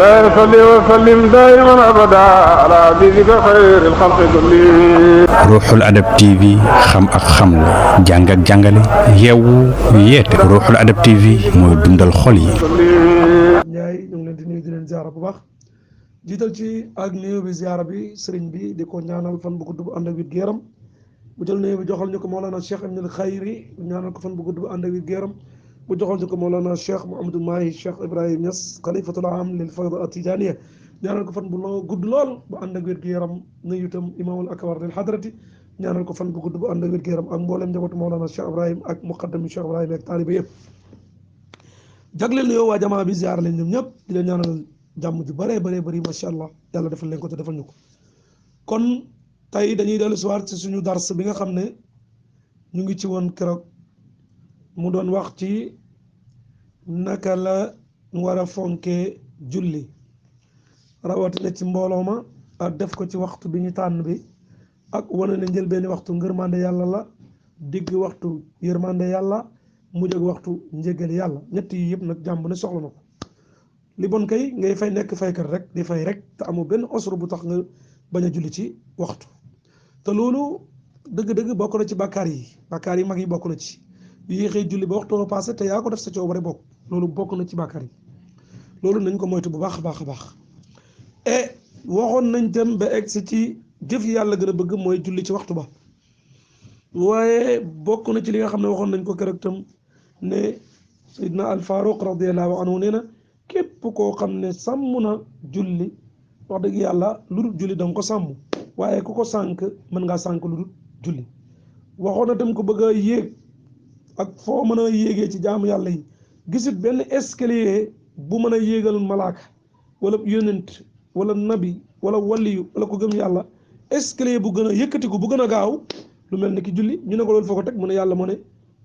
لا يصلي وسلم دائما ابدا على حبيبك خير الخلق كلهم. Ruuxul Adab TV xam ak xamle jàng ak jàngale yeewu yeete Ruuxul Adab TV mooy dundal xol yi. ñaay ñu ngi leen di nuyu di leen ziara bu baax jiital ci ak nuyu bi ziara bi sëriñ bi di ko ñaanal fan bu gudd bu ànd ak wér gu yaram bu jël nuyu bi joxal ñu ko Mawlana Cheikh Ibnul Khayri ñaanal ko fan bu gudd bu ànd ak wér gu yaram bu joxal ñu ko Mawlana Cheikh Mouhamadou Mahi Cheikh Ibrahim Niass xalifatul am lil fayda atijaniya ñaanal ko fan bu gudd lool bu ànd ak wér gu yaram nuyu itam imaamul akbar lil hadrati ñaanal ko fan bu gudd bu ànd ak wér gu yaram ak mboolem njabootu Mawlana Cheikh Ibrahim ak muqaddam Cheikh Ibrahim ak taaliba yëpp jagleel nuyoo waa jamaa bi ziar leen ñoom ñëpp di leen ñaanal jàmm ju bëree bëri macha allah yàlla defal leen ko te defal ñu ko kon tey dañuy dellu si waat ci suñu dars bi nga xam ne ñu ngi ci woon keroog mu doon wax ci naka la war a fonkee julli rawatina ci mbooloo ma ak def ko ci waxtu bi ñu tànn bi ak wane ne njëlbeeni waxtu ngërmande yàlla la digg waxtu yërmande yàlla mujj ak waxtu njëgal yàlla ñett yi yëpp nag jàmm ne soxla na ko li bon kay ngay fay nekk faykat rek di fay rek te amoo benn osro bu tax nga bañ a julli ci waxtu te loolu dëgg-dëgg bokk na ci bàkkaar yi mag yi bokk na ci yéexee julli ba waxtu passé te yaa ko def sa coobare bokk loolu bokk na ci bàkkaar yi loolu nañ ko moytu bu baax a baax a baax et waxoon nañ dem ba egg si ci jëf yi yàlla gën a bëgg mooy julli ci waxtu ba waaye bokk na ci li nga xam ne waxoon nañ ko keroog tam ne Seydina Al Faruq radiyallahu anhu nee na képp koo xam ne sàmm na julli wax dëgg yàlla lu dul julli danga ko sàmm waaye ku ko sànk mën ngaa sànk lu dul julli waxoon na tam ko bëgg a yéeg ak foo mën a yéegee ci jaamu yàlla yi gisit benn escalier bu mën a yéegal malaaka wala yonent wala nabi wala waliyu wala ko gëm yàlla escalier bu gën a yëkkatiku bu gën a gaaw lu mel ni ki julli ñu ne ko loolu foo ko teg mu ne yàlla moo ne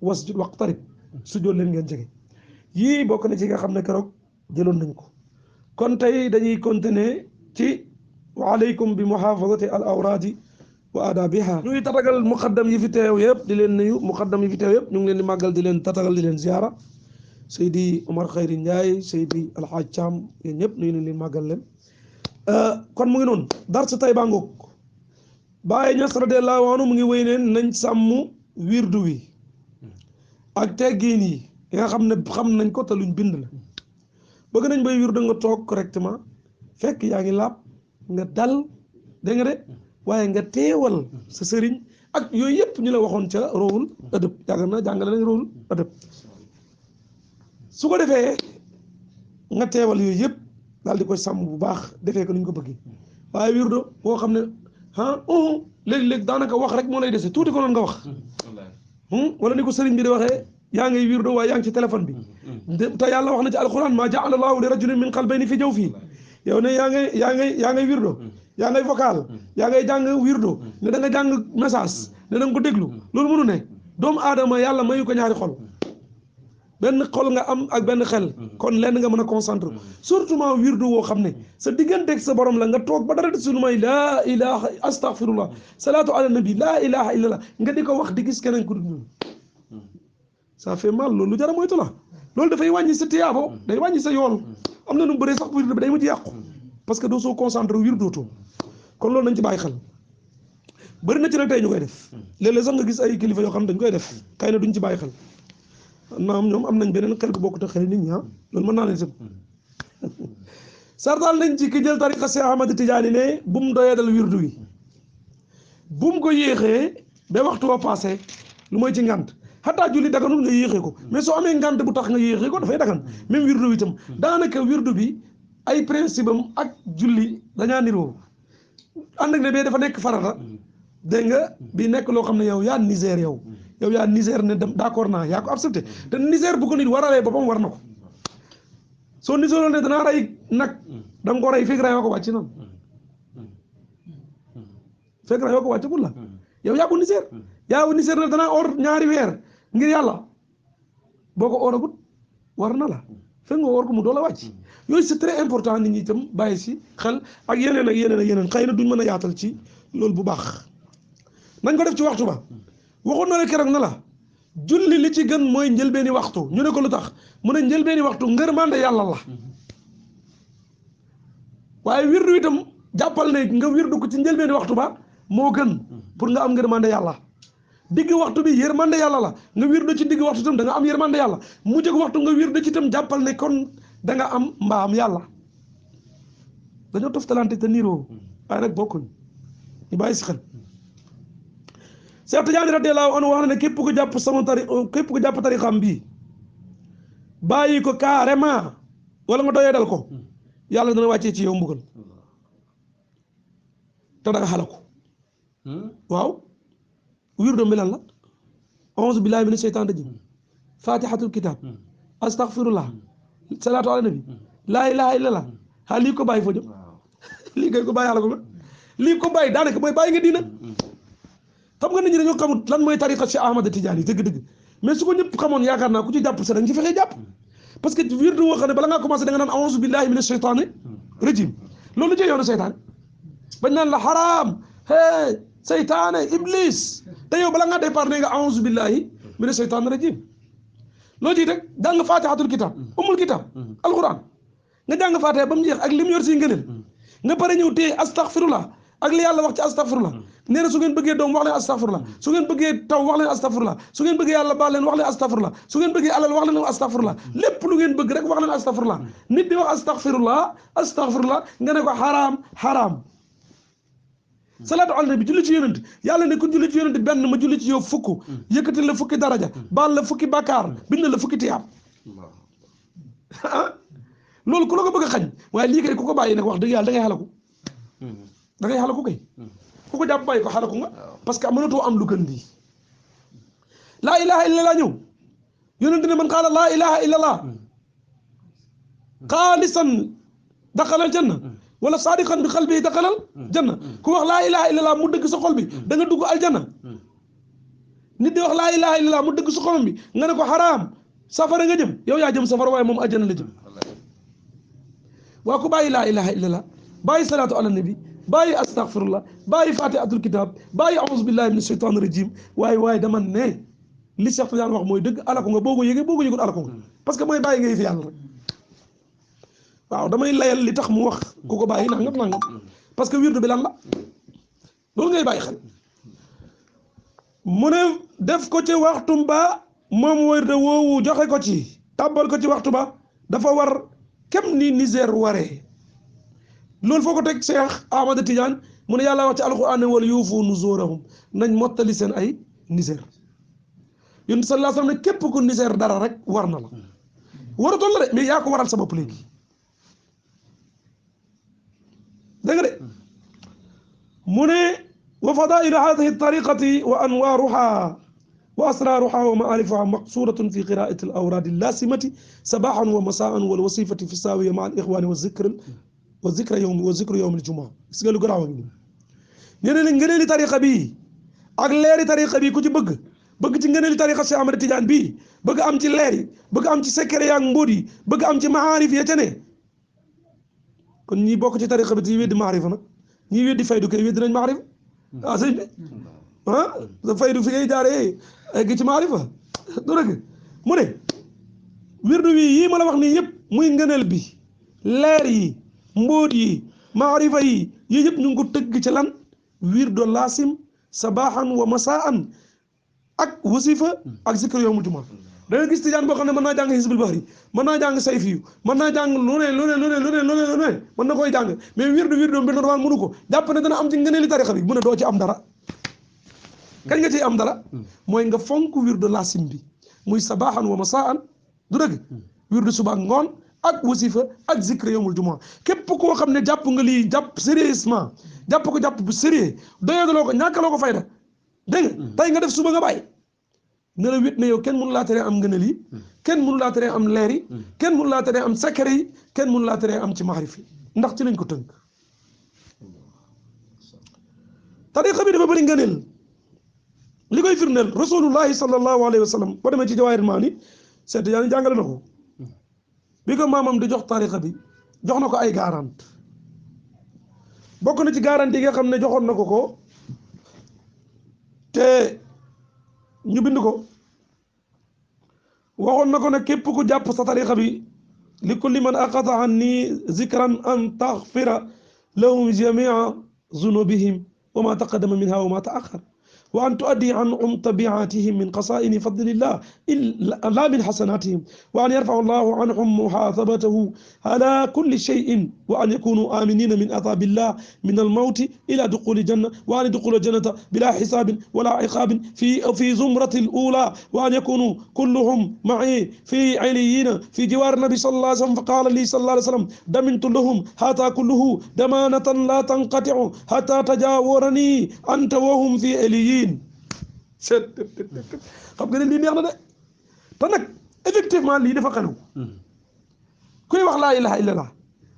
wasjud waqtarib sujjóot leen ngeen jege yii bokk na ci nga xam ne keroog jëloon nañ ko kon tey dañuy continuer ci wa alaykum bi muhafazati al awraadi wa adabiha ñuy tatagal muqaddam yi fi teew yëpp di leen nuyu muqaddam yi fi teew yëpp ñu ngi leen di màggal di leen tatagal di leen ziara Seydi Omar Khayri Ndiaye Seydi Alhaaj Thiam yéen ñëpp nuyu leen màggal leen kon mu ngi noonu dar sa tay baa ngoog Baay Ñas radiyallahu anhu mu ngi wéy neen nañ sàmm wirdu wi ak teggiin yi nga xam ne xam nañ ko te luñ bind la bëgg nañ bay wirdu nga toog correctement fekk yaa ngi laab nga dal dégg nga de waaye nga teewal sa sëriñ ak yooyu yëpp ñu la waxoon ca Ruuhul Adab yàgg na jàngale nañ Ruuhul Adab su ko defee nga teewal yooyu yëpp daal di koy sàmm bu baax defee ko ni ñu ko bëggee waaye wirdu boo xam ne léegi-léegi daanaka wax rek moo lay dese tuuti ko noonu nga wax wala ni ko sëriñ bi di waxee yaa ngay wirdo waaye yaa ngi ci téléphone bi te yàlla wax na ci alquran maa ja'ala Allahu li rajulin min qalbayni fi jawfihi yow ne yaa ngay wirdo yaa ngay vocal yaa ngay jàng wirdo ne da nga jàng message ne da nga ko déglu loolu mënu ne doomu aadama yàlla mayu ko ñaari xol benn xol nga am ak benn xel kon lenn nga mën a concentré surtout ment wirdu woo xam ne sa digganteeg sa borom la nga toog ba dara sunu may laa ilaha astaghfirullah salaatu ala nabi laa ilaha illallah nga di ko wax di gis keneen ku dul ñun ça fait mal loolu lu jara moytu la loolu dafay wàññi sa tiyaabo day wàññi sa yool am na nu bëree sax wirdu bi day mujj yàqu parce que doo soo concentré wirdootoo kon loolu nañ ci bàyyi xel bëri na ci nag tey ñu koy def léeg-léeg sax nga gis ay kilifa yoo xam ne dañ koy def kay na duñ ci bàyyi xel naam ñoom am nañ beneen xel bu bokkut ak xel nit ñi loolu mën naa leen sëb sartaal nañ ci ki jël tariqa Cheikh Ahmad Tidiane ne bu mu doyadal wirdu wi bu mu ko yéexee ba waxtu wa passé lu mooy ci ngant xataa julli daganul nga yéexee ko mais soo amee ngant bu tax nga yéexee ko dafay dagan même wirdu wi itam daanaka wirdu bi ay principe am ak julli dañaa niroo ànd ak ne bee dafa nekk farata dégg nga bi nekk loo xam ne yow yaa Niger yow yaa Niger ne dem d'accord naa yaa ko accepté te Niger bu ko nit waralee boppam war na ko soo Niger ne danaa rey nag da nga ko rey fekk rayoo ko wàcc noonu fekk rayoo ko wàcc gul la yow yaa ko Niger ne danaa or ñaari weer ngir yàlla boo ko oragut war na la fekk nga or ko mu doole wàcc yooyu c'est très important nit ñi itam bàyyi si xel ak yeneen ak yeneen ak yeneen xëy na duñ mën a yaatal ci loolu bu baax nañ ko def ci waxtu ba waxoon na la keroog na la julli li ci gën mooy njëlbeeni waxtu ñu ne ko lu tax mu ne njëlbeeni waxtu ngërmande yàlla la waaye wirdu itam jàppal ne nga wirdu ko ci njëlbeen waxtu ba moo gën pour nga am ngërmande yàlla digg waxtu bi yërmande yàlla la nga wirdu ci digg waxtu itam da nga am yërmande yàlla mujj waxtu nga wirdu ci itam jàppal ne kon da nga am mbaam yàlla dañoo toftalante te niiroo waaye nag bokkuñ ñu bàyyi si xel Seex Tijaan radiyallaahu anhu wax na ne képp ku jàpp képp ku jàpp tarixam bii bàyyi ko carrément wala nga doyee dal ko yàlla dana wàccee ci yow mbugal te da nga xalaku waaw wirdo bi lan la auzu billaahi mina sheytaani rajiim fatihatul kitab astaghfirullah salaatu ala nabi laa ilaha illallah xaa lii ko bàyyi foo jëm lii koy ko bàyyi xalaku nga lii ko bàyyi daanaka mooy bàyyi nga diina xam nga nit ñi dañoo xamul lan mooy tariqa Cheikh Ahmad Tidiane yi dëgg-dëgg mais su ko ñëpp xamoon yaakaar naa ku ci jàpp sa da nga ci fexee jàpp parce que wirdu woo xam ne bala ngaa commencé da nga naan auzu billahi mina sheytaani rajim loolu ci yoonu seytaane bañ naan la xaraam hey seytaane iblis te yow bala ngaa départ ne nga auzu billahi mina sheytaani rajim loo ciy rek jàng fatihatul kitab umul kitab alquran nga jàng fatiha ba mu jeex ak lim yor si ngëneel nga pare ñëw téye astaghfirullah ak li yàlla wax ci astaghfirullah nee na su ngeen bëggee doom wax leen astaghfirullah su ngeen bëggee taw wax leen astaghfirullah su ngeen bëggee yàlla baal leen wax leen astaghfirullah su ngeen bëggee alal wax leen astaghfirullah lépp lu ngeen bëgg rek wax leen astaghfirullah nit di wax astaghfirullah nga ne ko xaraam salaatu ala nabi julli ci yonent yàlla ne ku julli ci yonent benn ma julli ci yow fukk yëkkati la fukki daraja baal la fukki bàkkaar bind la fukki tiyaab loolu ku la ko bëgg a xañ waaye lii kay ku ko bàyyi nag wax dëgg yàlla da ngay xalaku da ngay xalaku kay ku ko jàpp bàyyi ko xalaku nga parce que mënatoo am lu gën lii laa ilaha illallah ñëw yonent ne man qaala laa ilaha illallah xaalisan daxalal janna wala saadiqan bi xalbi daxalal janna ku wax laa ilaha illallah mu dëgg sa xol bi da nga dugg aljanna nit di wax laa ilaha illallah mu dëgg sa xol bi nga ne ko xaraam safara nga jëm yow yaa jëm safara waaye moom aljanna la jëm waa ku bàyyi laa ilaha illallah bàyyi salaatu ala nabi bàyyi astaghfirullah bàyyi fatihatul kitab bàyyi auzu billahi min shaytaani rajim waaye dama ne li Cheikh Tidiane wax mooy dëgg alako nga boo ko yëgul alako nga parce que mooy bàyyi nga yëfi yàlla rek waaw damay layal li tax mu wax ku ko bàyyi nangam parce que wirdu bi lan la loolu ngay bàyyi xel mu ne def ko ci waxtum ba moom wirdu woowu joxe ko ci tàbbal ko ci waxtu ba dafa war kem ni Niger waree loolu foo ko teg Cheikh Ahmad Tidiane mu ne yàlla wax ci alquran ne wal yuufu nuzuurahum nañ mottali seen ay Niger yonent sallallahu alayhi wa sallam ne képp ku Niger dara rek war na la waratoon la de mais yaa ko waral sa bopp léegi dégg nga de mu ne wa fadailu hadihi tariqati wa anwaruha wa asraruha wa maarifuha maqsuratun fi qiraati al awradi lasimati sabahan wa masaan wal wasifati fi sawiya ma al ixwani wa zikra yowm al jumaa gis nga lu garaaw a ngi nii nee na ngëneeli tariqa bi ak leeri tariqa bi ku ci bëgg ci ngëneeli tariqa Cheikh Ahmad Tidiane bi bëgg am ci leer yi bëgg am ci secret yaak mbóot yi bëgg am ci maarif ya ca ne kon ñi bokk ci tariqa bi te weddi maarifa nag ñi weddi faydu kay weddi nañ maarifa sëñ bi sa faydu fi ngay jaaree egg ci maarifa du dëgg mu ne wirdu wi yii ma la wax nii yëpp muy ngëneel bi leer yi mbóot yi maarifa yi yii yëpp ñu ngi ko tëgg ci lan wirdo laasim sabahan wa masaan ak wasifa ak zikr yawmul jumaa da nga gis tijaan boo xam ne mën naa jàng Hizbul Bahri mën naa jàng sayfiyu mën naa jàng lu ne mën na koy jàng mais wirdu bi normal mënu ko jàpp ne dana am ci ngëneeli tarixa bi mu ne doo ci am dara kañ nga ciy am dara mooy nga fonk wirdu laasim bi muy sabahan wa masaan du dëgg wirdu suba ak ngoon ak wasifa ak zikr yawmul jumaa képp koo xam ne jàpp nga lii jàpp sérieusement jàpp bu sérieux doyadaloo ko ñàkkaloo ko fayda dégg nga tey nga def suba nga bàyyi ne la wét ne yow kenn mënu laa teree am ngëneel yi kenn mënu laa teree am leer yi kenn mënu laa teree am secret yi kenn mënu laa teree am ci maarif yi ndax ci lañ ko tënk tariqa bi dafa bëri ngëneel li koy firndeel rasulullahi sallallahu alayhi wa sallam boo demee ci jawaahir maani seet yaa ni jàngale na ko bi ko maamam di jox tariqa bi jox na ko ay garante bokk na ci garanti yi nga xam ne joxoon na ko te ñu bind ko waxoon na ko ne képp ku jàpp sa tariqa bi likulli man aqata anni zikran an taghfira lahum jamia zunubihim wa ma taqaddama minha wa ma ta'akhkhar wa an tuaddi anhum tabi'atihim min qasa'ini fadlillah la min hasanatihim wa an yarfa'a Allahu anhum muhasabatahu ala kulli shay'in wa an yakunu aminina min adhabillah min al-mawt ila dukhuli janna wa an yadkhulu jannata bila hisabin wala iqabin fi zumrati al-ula wa an yakunu kulluhum ma'i fi 'iliyyin fi jiwar nabi sallallahu alayhi wasallam fa qala li sallallahu alayhi wasallam damintu lahum hata kulluhu damanatan la tanqati'u hatta tajawarani anta wa hum fi 'iliyyin xam nga ne lii neex na de te nag effectivement lii dafa xew kuy wax laa ilaha illallah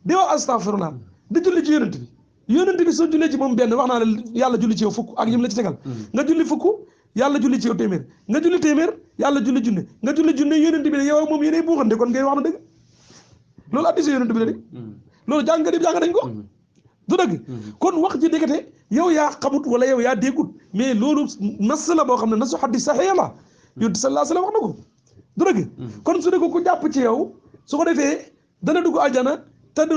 di wax astaghfirullah di julli ci yonent bi soo jullee ci moom benn wax naa la yàlla julli ci yow fukk ak yim la ci tegal nga julli fukk yàlla julli ci yow téeméer nga julli téeméer yàlla julli junne nga julli junne yonent bi ne yow moom yéenay buuxante kon ngay wax na dëgg loolu addisi yonent bi la de loolu jàng dañ ko du dëgg kon wax ji dëggate yow yaa xamut wala yow yaa déggut mais loolu nas la boo xam ne nasu xadis saxiix la yonent sallallahu alayhi wa sallam wax na ko du dëgg kon su dee ko ku jàpp ci yow su ko defee dana dugg aljana te du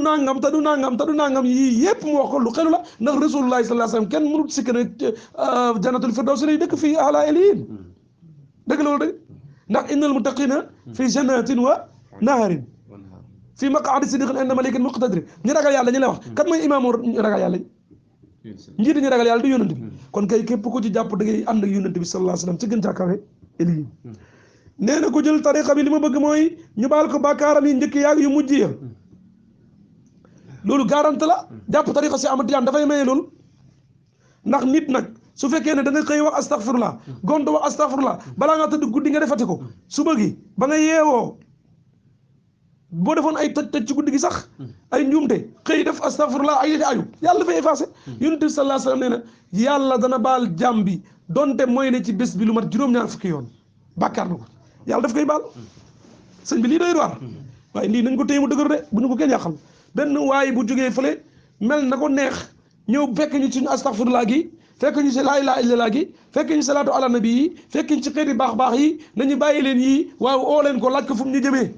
nangam yii yëpp mu wax ko lu xelu la ndax rasulullahi sallallahu alayhi wa sallam kenn mënut sikk ne jannatul firdaws lay dëkk fii ala eliin dëgg loolu dëgg ndax innal muttaqina fi jannatin wa naharin fii maq'adi sidqin inda malikin muqtadir ñi ragal yàlla ñu lay wax kat mooy imaamu ragal yàlla njiiti ñu ragal yàlla du yonent bi kon kay képp ku ci jàpp da ngay ànd ak yonent bi sallallahu alayhi wa sallam ci gën caa kawe eliin nee na ko jël tariqa bi li ma bëgg mooy ñu baal ko bàkkaaram yi njëkk yaag yu mujj ya loolu garante la jàpp tariqa si Ahmad Tijaan dafay maye loolu ndax nit nag su fekkee ne da nga xëy wax astaghfirullah gont wax astaghfirullah balaa nga tëdd guddi nga defati ko suba gi ba nga yeewoo boo defoon ay tëj ci guddi gi sax ay njuumte xëy def astaghfirullah ay yëfi ayu yàlla dafay effacé yonent bi sallallahu alayhi wa sallam nee na yàlla dana baal jàmm bi donte mooy ne ci bés bi lu mat juróom-ñaar fukki yoon bàkkaar na ko yàlla daf koy baal sëñ bi lii doy waar waaye lii nañ ko téye mu dëgër de bu ñu ko kenn yàqal benn waay bu jógee fële mel na ko neex ñëw fekk ñu suñu astaghfirullah gi fekk ñu si laa ilaaha illallah gi fekk ñu salaatu ala nabi yi fekk ñu ci xeeti baax yi nañu bàyyi leen yii waaw oo leen ko laaj ko fu mu ñu jëmee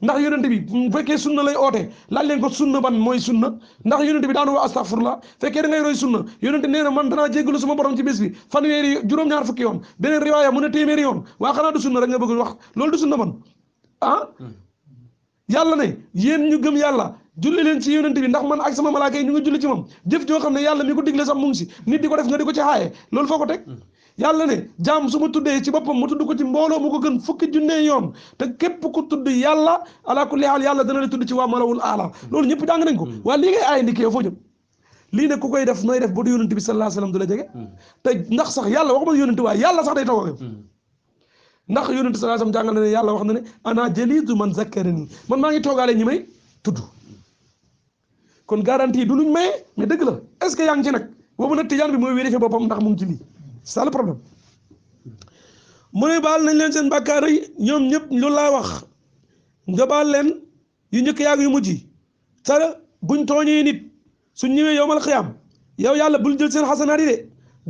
ndax yonent bi bu fekkee sunna lay oote laaj leen ko sunna ban mooy sunna ndax yonent bi daanu wax astaghfirullah fekkee da ngay roy sunna yonent nee na man danaa jéggalu suma borom ci bés bi fanweeri juróom-ñaar fukki yoon beneen riwaaya mu ne téeméeri yoon waa xanaa du sunna rek nga bëgg wax loolu du sunna ban ah yàlla ne yéen ñu gëm yàlla julli leen ci yonent bi ndax man ak sama malaaka yi ñu ngi julli ci moom jëf joo xam ne yàlla mi ko digle sax mu ngi si nit di ko def nga di ko ci xaaye loolu foo ko teg yàlla ne jaam su ma tuddee ci boppam mu tudd ko ci mbooloo mu ko gën fukki junne yoon te képp ku tudd yàlla ala kulli haal yàlla dana la tudd ci waa malawul aala loolu ñëpp jàng nañ ko waa lii ngay aay ndi kii foo jëm lii ne ku koy def nooy def ba du yonent bi sallallahu alayhi wa sallam du la jege te ndax sax yàlla waxuma yonent waaye yàlla sax day toog ak yow ndax yonent sallallahu alayhi wa sallam jàngal na ne yàlla wax na ne ana jalidu man zakkarani man maa ngi toogaale ñi may tudd kon garantie du luñ maye mais dëgg la est-ce que yaa ngi ci nag boobu nag tijaan bi mooy vérifier boppam ndax mu ngi ci lii c'est ça le problème mu ne baal nañ leen seen bàkkaar yi ñoom ñëpp loolu laa wax nga baal leen yu njëkk yaag yu mujj te buñ tooñee nit suñ ñëwee yowmal xiyaam yow yàlla bul jël seen xasanaat yi de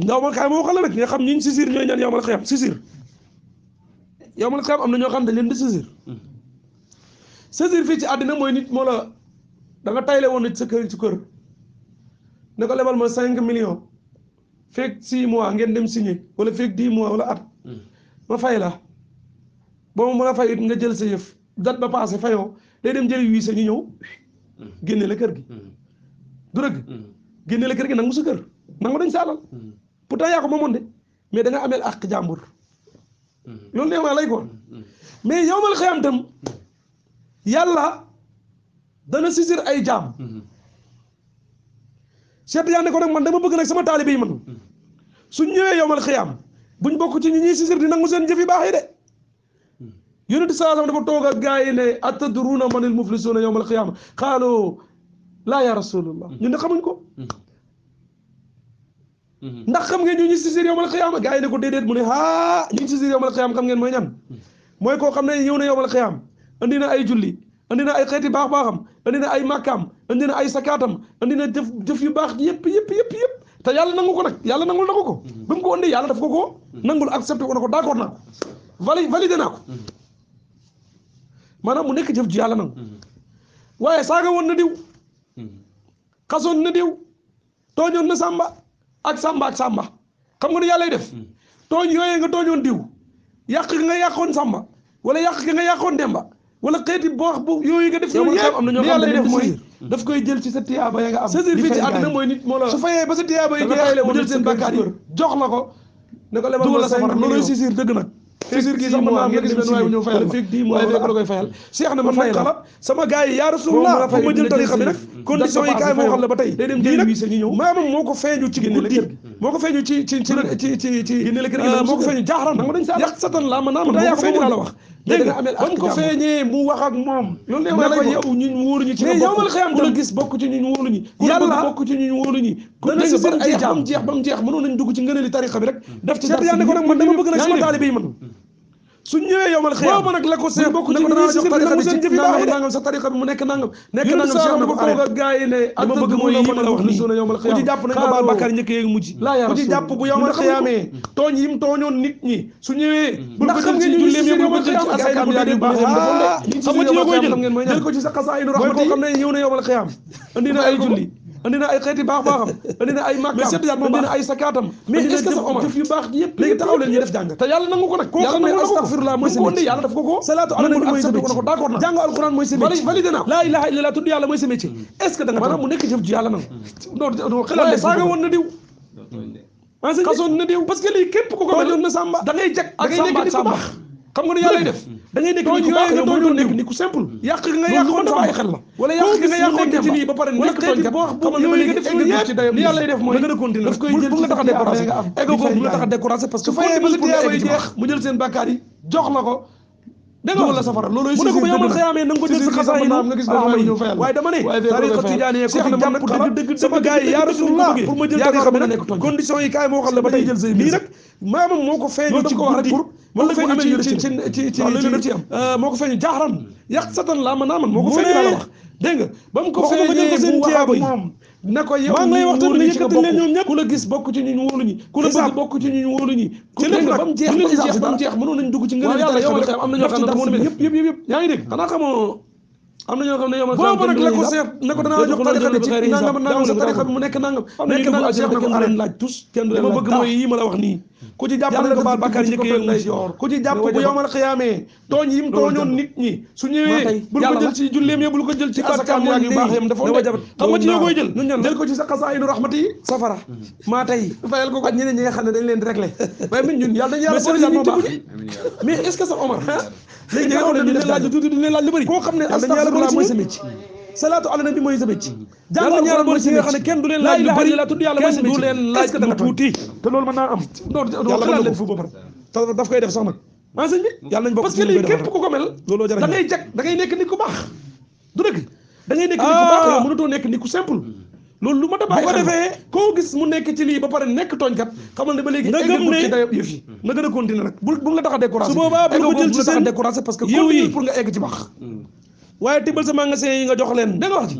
yowmal xiyaam moo waxal la rek nga xam ñi sisir ñooy ñaan yowmal xiyaam sisir yowmal xiyaam am na ñoo xam dañ leen di sisir fii ci àddina mooy nit moo la da nga tayle woon nit sa kër ci kër ne ko lebal ma 5 millions fekk 6 mois ngeen dem signé wala fekk 10 mois wala at ma fay la boo ma nga fayit nga jël sa yëf date ba passé fayoo day dem jëli huissier ñu ñëw génne la kër gi du dëgg génne la kër gi nangu sa kër nangu dañ sa alal pourtant yaa ko moomoon de mais da nga ameel ak jàmbur loolu neex naa lay ko mais yow mal xëyam tam yàlla dana sisir ay jaam Cheikh Tidiane ne ko nag man dama bëgg nag sama taalibe yi man suñ ñëwee yowmal xiyaam buñ bokk ci ñi ñuy sisir di nangu seen jëf yu baax yi de yonent sallallahu alayhi wasallam dafa toog ak gaa yi ne atadruuna manil muflisuuna yowmal xiyaama qaalu laa ya rasulullah ñun ne xamuñ ko ndax xam ngeen ñu ñuy sisir yowmal xiyaama gaa yi ne ko déedéet mu ne aa ñu sisir yowmal xiyaam xam ngeen mooy ñan mooy koo xam ne ñëw na yowmal xiyaam andi na ay julli andi na ay xeeti baax-baaxam andi na ay màkkaam andi na ay sakaatam andi na jëf yu baax yëpp te yàlla nangu ko nag yàlla nangul na ko ba mu ko andi yàlla daf ko nangul accepté ko na ko d'accord naa ko validé naa ko maanaam mu nekk jëf ji yàlla nangu waaye saaga woon na diw xasoon na diw tooñoon na sàmba ak sàmba xam nga ne yàlla def tooñ yooyee nga tooñoon diw yàq nga yàqoon sàmba wala yàq nga yàqoon demba wala xeeti boox bu yooyu nga def yooyu yëpp am na ñoo xam ne def mooy daf koy jël ci sa tiyaaba ya nga am saisir fii ci àddina mooy nit moo la su fayee ba sa tiyaaba yi jeex mu jël seen bàkkaar yi jox la ko ne ko lebal la safara looloy saisir dëgg nag saisir gi sax mën naa am nga gis benn waaye bu ñëw fayal fekk 10 mois la koy fayal Cheikh na man xala sama gars yi yaa Rasulullah bu ma jël tarixa bi nag condition yi kaay moo xam la ba tey day dem jël wi ñu ñëw maamam moo ko feeñu ci guddi moo ko feeñu ci moo ko feeñu jaaxaran yàq satan la ma naa man moo ko feeñu la wax dégg nga ba mu ko feeñee mu wax ak moom loolu ne ko yow ñun wóoruñu ci nga bokk ku la gis bokk ci ñun wóoruñu yàlla bokk ci ñun wóoruñu dana si seen ay jaam ba mu jeex mënoon nañ dugg ci ngëneeli tarixa bi rek def ci dara ne ko nag man dama bëgg nag sama taalibe yi man su ñëwee yomal xëy boobu nag la ko seet bokk ci danaa jox tarixa bi ci nangam sa tarixa bi mu nekk nangam Cheikh na ko toog ak gars yi ne dama bëgg mooy yi ma la wax ni suuna yomal xëy ku ci jàpp nañ ko baal bàkkaar njëkk yeeg mujj ku ci jàpp bu yomal xëyaamee tooñ yim tooñoon nit ñi su ñëwee bu ko jël ci julleem yëpp bu jël ci asay bu daal di baax xam nga ci yoo koy jël ko ci sa xasaayinu rahmati koo xam ne ñëw na yomal xëyaam andi na ay julli andi na ay xeeti baaxam andi na ay màkkaam andi na ay sakaatam mais est-ce que sa Omar jëf yu baax yëpp léegi taxaw leen ñu def jàng te yàlla nangu ko nag koo xam ne astaghfirullah mooy sa métier yàlla daf ko salaatu ala nabi mooy sa métier d'accord na jàng alquran mooy sa métier validé naa laa ilaha illallah tudd yàlla mooy sa métier est-ce que da nga maanaam mu nekk jëf ji yàlla nangu non xelal saaga woon na diw xasoon na diw parce que lii képp ku ko mel na sàmba da ngay jag da ngay nekk nit ku baax xam nga ne yàlla def da ngay nekk nit ku baax yow mënoo nekk nit ku simple yàq nga yàqoon sa xel la wala yàq nga yàqoon ci lii ba pare nekk tooñ kat xam nga li nga def yëpp li yàlla def mooy gën a continuer daf koy jël bu la tax a découragé ego boobu bu la tax a découragé parce que su fayee ba sa tiyaaba yi jeex mu jël seen bàkkaar yi jox la ko dégg nga wala safara loolu mu ne ko bu yomal xëyaamee na nga ko jël sa xasaa yi nga gis waaye dama ne tariqa tijaani ko ci jàpp dëgg sama gars yi yaa Rasulullah pour ma jël tariqa bi nag condition yi kaay moo xam la ba tey jël say lii nag maamam moo ko feeñu ci ko wax rek pour moo ko feeñu ci moo ko feeñu jaaxaran yàq satan laa ma naaman moo ko feeñu laa la wax dégg nga ba mu ko feeñee mu wax ak moom ne ko yow maa ngi lay wax tamit ne yëkkati leen ñoom ñëpp ku la gis bokk ci ñun wóoluñu ku la bëgg bokk ci ñun wóoluñu ci lépp ba mu jeex mënoon nañ dugg ci ngën yàlla yow am na ñoo xam ne yëpp yaa ngi dégg xanaa xamoo am na ñoo xam ne yow boobu nag la ko seet ne ko danaa jox tarixa bi ci nangam sa tarixa bi mu nekk nangam Cheikh na ko leen laaj tous dama bëgg mooy yi ma la wax nii ku ci jàpp nañ ko baal bàkkaar njëkk yéeg lay yor ku ci jàpp bu yomal xiyaamee tooñ yim tooñoon nit ñi su ñëwee bul ko jël ci julleem ya bul ko jël ci asakaam yaa yu baax yam dafa xam nga ci yoo koy jël jël ko ci sa xasaayinu rahmati yi safara maa tey fayal ko ak ñeneen ñi nga xam ne dañ leen di réglé waaye min ñun yàlla dañu yàlla mais est-ce que sa Omar léegi ñi nga xam ne duñ leen laaj lu tuuti duñ leen laaj lu bëri koo xam ne astaghfirullah mooy sa métier salaatu ala nabi mooy sa métier jàngal ñaar boole ci nga xam ne kenn du leen laaj lu bëri la tudd yàlla mooy sa métier kenn du leen laaj lu tuuti te loolu mën naa am doo xalaat leen fu ba pare daf koy def sax nag maa sëñ bi yàlla nañ bokk parce que lii képp ku ko mel looloo jar da ngay jag da ngay nekk nit ku baax du dëgg da ngay nekk nit ku baax yow mënatoo nekk nit ku simple loolu lu ma da bàyyi bu ko defee koo gis mu nekk ci lii ba pare nekk tooñkat xamal ne ba léegi nga gëm ne ci dayo yëf yi nga gën a continuer nag bu la tax a découragé su boobaa bu ko jël ci seen découragé parce que continuer pour nga egg ci baax waaye tibbal sa magasin yi nga jox leen da nga wax ci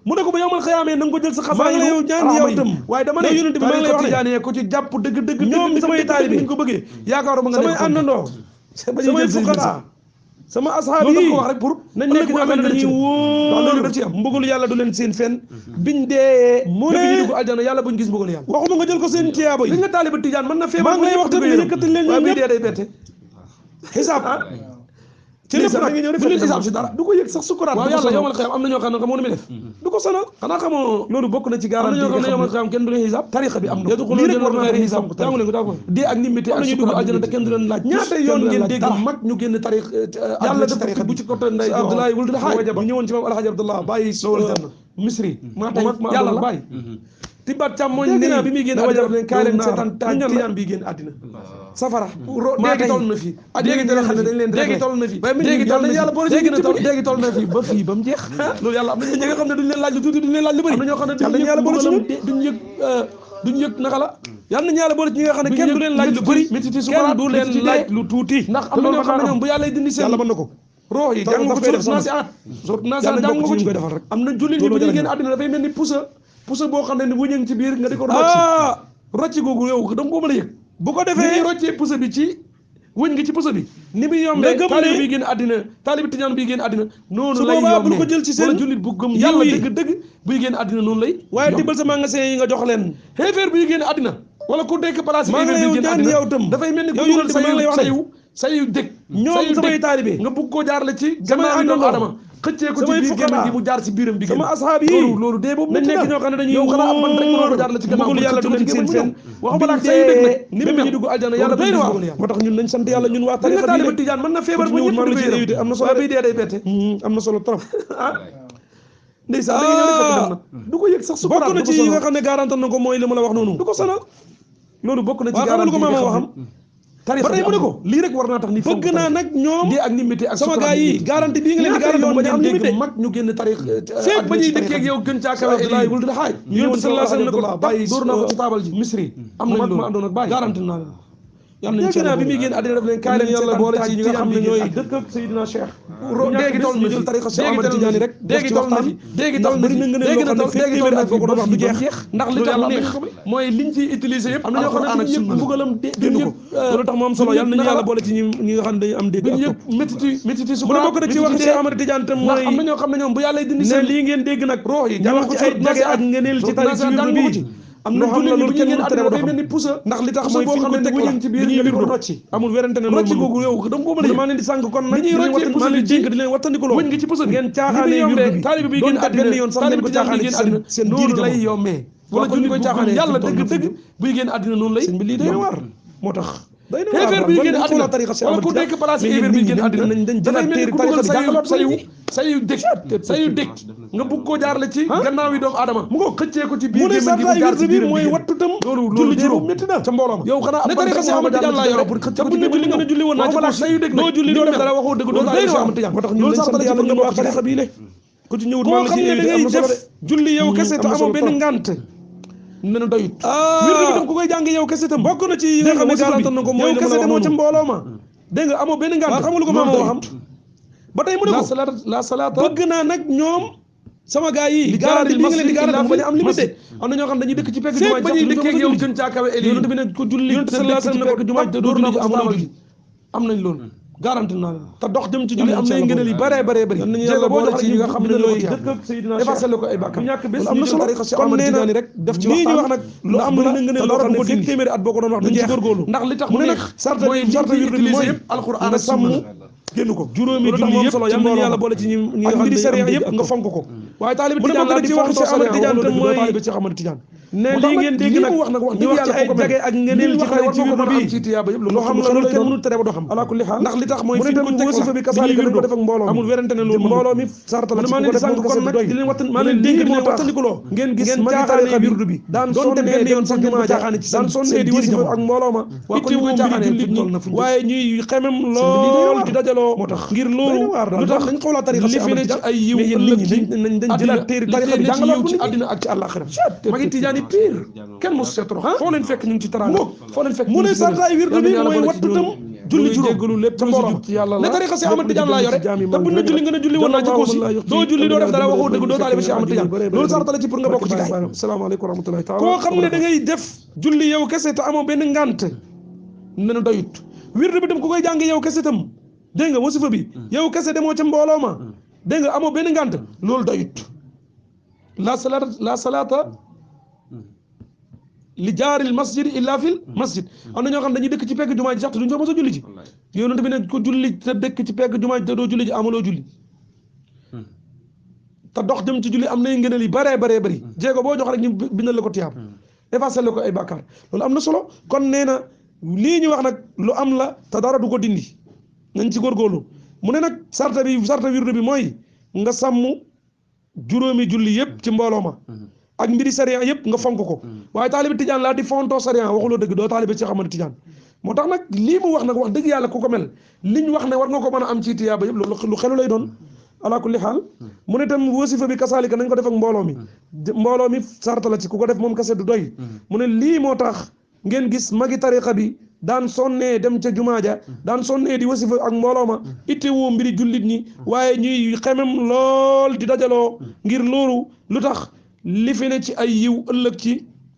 mu ne ko ba yomal xëyaamee na nga ko jël sa xasaa yow ñaan yow tam waaye dama ne yonent bi maa ngi lay wax ne ko ci jàpp dëgg ñoom samay taalibe ñu ko bëggee yaakaaruma nga samay àndandoo samay fuqara sama asxaab yi ko wax rek pour nañ nekk ñoo xam ne dañuy wóor loolu daf ci am mbugalu yàlla du leen seen fenn biñ dee mu ne ñu dugg aljana yàlla buñ gis mbugalu yàlla waxuma nga jël ko seen tiyaaba yi li nga taaliba tijaan mën na feebar maa ngi lay wax tamit yëkkati leen ñoom ñëpp dee day bette xisaab ci lépp nag bu leen xisaab si dara du ko yëg sax sukuraat waaw yàlla yomal xiyam am na ñoo xam ne xamoo nu muy def du ko sonal xanaa xamoo loolu bokk na ci garanti am na ñoo xam ne yomal xiyam kenn du leen xisaab tarixa bi am na lii rek war naa xisaab jàngu leen ko d'accord dee ak nimité ak sukuraat aljana te kenn du leen laaj ñaata yoon ngeen dégg mag ñu génn tarix yàlla dafa bu ci côté nday Abdoulaye wul xaaj bu ñëwoon ci moom Alhaji Abdallah bàyyi lowal janna misri maa tey yàlla la bàyyi tibaat càmmoñ ne bi muy génn àddina leen kaay leen seetaan tijaan bi génn àddina safara déegi toll na fi déegi te xam ne dañ leen déegi toll na fi déegi toll na yàlla boole déegi toll na fi ba fii ba mu jeex loolu yàlla am na ñi nga xam ne duñ leen laaj lu tuuti duñ leen laaj lu bëri am na ñoo xam ne yàlla boole ci duñ yëg naka la yàlla na yàlla boole ci ñi nga xam ne kenn du leen laaj lu bëri kenn du leen laaj lu tuuti ndax am na ñoo xam ne ñoom bu yàlla dindi seen yàlla mën na ko roox yi jàng ko sóot naa si aat sóot naa si aat jàng ko ci am na jullit ñi bu ñuy génn àddina dafay mel ni pusa boo xam ne bu ñëng ci biir nga di ko rocci googu yow dama ko mën a yëg bu ko defee roccee pusa bi ci wëñ nga ci poso bi ni muy yombee taalibe bi génn àddina taalibe tijaan bi génn àddina noonu lay yombee bul ko jël ci seen jullit bu gëm yàlla dëgg buy génn àddina noonu lay waaye tibbal sa magasin yi nga jox leen xeefeer buy génn àddina wala ku dekk place yi génn àddina yow tam dafay mel ni ku dugal sayu dëkk ñoom samay taalibe nga bugg koo jaarale ci gannaaw doomu aadama xëccee ko ci biir gémmiñ gi mu jaar ci biiram bi sama ashaab yi loolu dee boobu nañ nekk ñoo xam ne dañuy yow xanaa man rek mënoo ko jaarale ci gannaaw yàlla du leen seen fen waxuma la sayu dëkk nag ni mu ñu dugg aljana yàlla doy na waar moo tax ñun nañ sant yàlla ñun waa tarixa bi tijaan mën na feebar ba ñëpp di am na solo bi dee day bette am na solo trop ndeysaan da nga ñëw fekk dem na du ko yëg sax bokk na ci yi nga xam ne garanti na ko mooy li ma la wax noonu du ko sonal loolu bokk na ci garanti ko maama waxam ba tey mu ne ko lii rek war naa tax ni bëgg naa nag ñoom di ak limité ak sama gars yi garanti bii nga leen di garanti ba ñu am limité mag ñu génn tarix feeg ba ñuy dëkkee ak yow gën caa kawe laay bul di xaaj yonent sallallahu alayhi wasallam ne ko bàyyi dóor naa ko ci taabal ji misri am nañ loolu ma àndoon ak bàyyi garanti naa leen dégg naa bi muy génn àddina def leen kaay leen yàlla boole ci ñi nga xam ne ñooy dëkk ak Seydina Cheikh déegi toll na jël tarixa Cheikh Ahmad Tidiane rek déegi toll na fi déegi toll na fi déegi toll na fi ko doon wax du jeex ndax li tax mu neex mooy liñ ciy utiliser yëpp am na ñoo xam ne ñëpp mbugalam dégg ko loolu tax mu am solo yàlla nañu yàlla boole ci ñi nga xam ne dañu am dégg ak yëpp métiti su mu ne bokk na ci wax Cheikh Ahmad Tidiane tam mooy am na ñoo xam ne ñoom bu yàlla dindi seen lii ngeen dégg nag roox yi ñu wax ci ay jage ak ngeneel ci tarix ci wirdu bi am na julli lu kenn mënu tere dafay mel ni pusa ndax li tax mooy fi ñu ko teg la ci biir ñuy wirdu rocci amul werante ne rocci googu yow dama ko mën a maa leen di sànq kon nag maa leen di leen wattandikuloo wëñ nga ci pusa ngeen caaxaanee wirdu bi taalibe bi génn àddina yoon sax ngeen ko caaxaanee ci seen diir lay yombee wala julli koy caaxaanee yàlla dëgg buy génn àddina noonu lay sëñ bi lii day war moo tax xeefeer bi génn àddina wala ku nekk place xeefeer bi génn àddina dafay mel ni ku dugal sayu dëkk nga bugg koo jaarale ci gannaaw yi doomu aadama mu ko xëccee ko ci biir gémmiñ gi mu jaar ci biir mooy wattu tam julli juróom métti na ca mbooloo ma yow xanaa ne tarixa Cheikh Ahmad Tidiane laa yore pour xëccee ko ci julli nga ne julli woon naa ci ko sayu dëkk doo julli doo def dara waxoo dëgg doo tarixa Cheikh Ahmad Tidiane moo tax ñun lañ sant yàlla nga bokk ci tarixa bii le ku ci ñëwut maa ngi ci invité am na solo de julli yow kese te amoo benn ngant nena doyut wirdu bi tam ku koy jàng yow kese tam bokk na ci yi nga xam ne garantal na ko mooy yow kese demoo ca mbooloo ma dégg nga amoo benn ngant xam nga lu ko maama waxam ba tey mu ne ko la salaata bëgg naa nag ñoom sama gars yi garanti bi nga leen di garanti bañ a am limité am na ñoo xam dañuy dëkk ci pegg jumaa ba ñuy dëkkee yow gën caa kawe eli yonent bi ne ko julli te dëkk ci pegg jumaa te dóor naa ko amoon ji am nañ loolu garanti naa te dox jëm ci julli am na ngëneel yu bare bare bare jéego boo jox ci ñi nga xam ne ñooy dëkk ak Seydina effacé la ko ay bàkkaar ñàkk bés am na solo kon nee na rek def ci lii ñu wax nag lu am la ngëneel loo xam ne fekk téeméeri at boo ko doon wax du jeex góorgóorlu ndax li tax mu neex sarta wirdu bi mooy alxuraan sàmm génn ko juróomi julli yëpp solo yal nañu yàlla boole ci ñi nga xam ne sariya yëpp nga fonk ko waaye taalibe Tijaan la di wax Cheikh Ahmad Tidiane te mooy taalibe Cheikh Ahmad Tidiane ne lii ngeen dégg nag wax nag wax ñu wax ci ay jage ak ngeneel ci xarit ci wirdu bi loo xam la loolu kenn mënul tere ba doo xam ala kulli xaal ndax li tax mooy fi ko wasifa bi kasaalika dañ ko def ak mbooloo amul werante ne loolu mbooloo mi sarta la ci ko def ko kon nag di leen wattan maa leen dénk di leen wattandikuloo ngeen gis magi tarixa wirdu bi daan sonne benn yoon sax jumaa caaxaane ci daan sonne di wasifa ak mbooloo ma itti wu mbiri jullit ñi waaye ñuy xemem lool di dajaloo moo tax ngir loolu lu tax dañ xawlaa tarixa li fi ne ci ay yiw ëllëg ci nañ jëlaat téere tarixa bi jàngalaat ci àddina ak ci àllaaxira magi Tijaan yi pire kenn mosu seetro foo leen fekk ñu ngi ci taraanga foo leen fekk mu ne sartaay wirdu bi mooy wattu tam julli juróom lépp ca mbooloo ne tarixa Cheikh Ahmad Tidiane laa yore te buñ ne julli nga ne julli woon naa ci koosi doo julli doo def dara waxoo dëgg doo taalibe Cheikh Ahmad Tidiane loolu sarta la ci pour nga bokk ci gaay asalaamaaleykum wa rahmatullahi taala koo xam ne da ngay def julli yow kese te amoo benn ngant ne na doyut wirdu bi tam ku koy jàng yow kese tam dégg nga wasifa bi yow kese demoo ca mbooloo ma dégg nga amoo benn ngant loolu doyut la salaata li jaaril masjid illa fil masjid am na ñoo xam dañuy dëkk ci pegg jumaa ji sax te duñ fa mos a julli ji yonent bi ne ko julli te dëkk ci pegg jumaa ji te doo julli ji amaloo julli te dox jëm ci julli am nay ngëneel yi baree baree bëri jéego boo jox rek ñu bindal la ko tiyaab effacé la ko ay bàkkaar loolu am na solo kon nee na lii ñu wax nag lu am la te dara du ko dindi nañ ci góorgóorlu mu ne nag sarta wirdu bi mooy nga sàmm juróomi julli yëpp ci mbooloo ma ak mbiri sariya yëpp nga fonk ko waaye taalibe Tijaan laa di fontoo sariya waxuloo dëgg doo taalibe Cheikh Ahmad Tijaan moo tax nag lii mu wax nag wax dëgg yàlla ku ko mel liñ wax ne war nga ko mën a am ci tiyaaba yëpp loolu lu xelu lay doon ala kulli xaal mu ne tam wasifa bi kasaalika nañ ko def ak mbooloo mi sarta la ci ku ko def moom kese du doy mu ne lii moo tax ngeen gis magi tariqa bi daan sonnee dem ca jumaa ja daan sonnee di wasifa ak mbooloo ma ittewoo mbiri jullit ñi waaye ñuy xemem lool di dajaloo ngir loolu lu tax li fi ne ci ay yiw ëllëg ci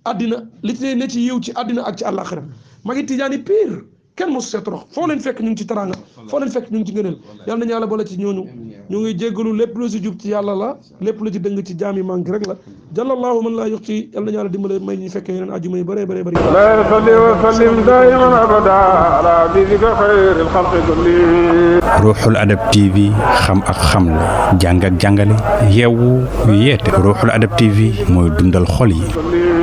àddina li fi ne ci yiw ci àddina ak ci àllaaxira magi Tijaan yi pire kenn mosu see torox foo leen fekk ñu ngi ci teraanga foo leen fekk ñu ngi ci ngëneel yal nañu yàlla boole ci ñooñu ñu ngi jéggalu lépp lu ci jub ci yàlla la lépp lu ci dëng ci jaam yi manqué rek la jallallahu man laa yuxti yal nañu yàlla dimbale may ñu fekkee yeneen ajuma yu bëree bëree bëri لا يصلي وسلم دائما ابدا على حبيبك خير الخلق كلهم ruuxul adab TV xam ak xamle jàng ak jàngale yeewu yeete ruuxul adab TV mooy dundal xol yi.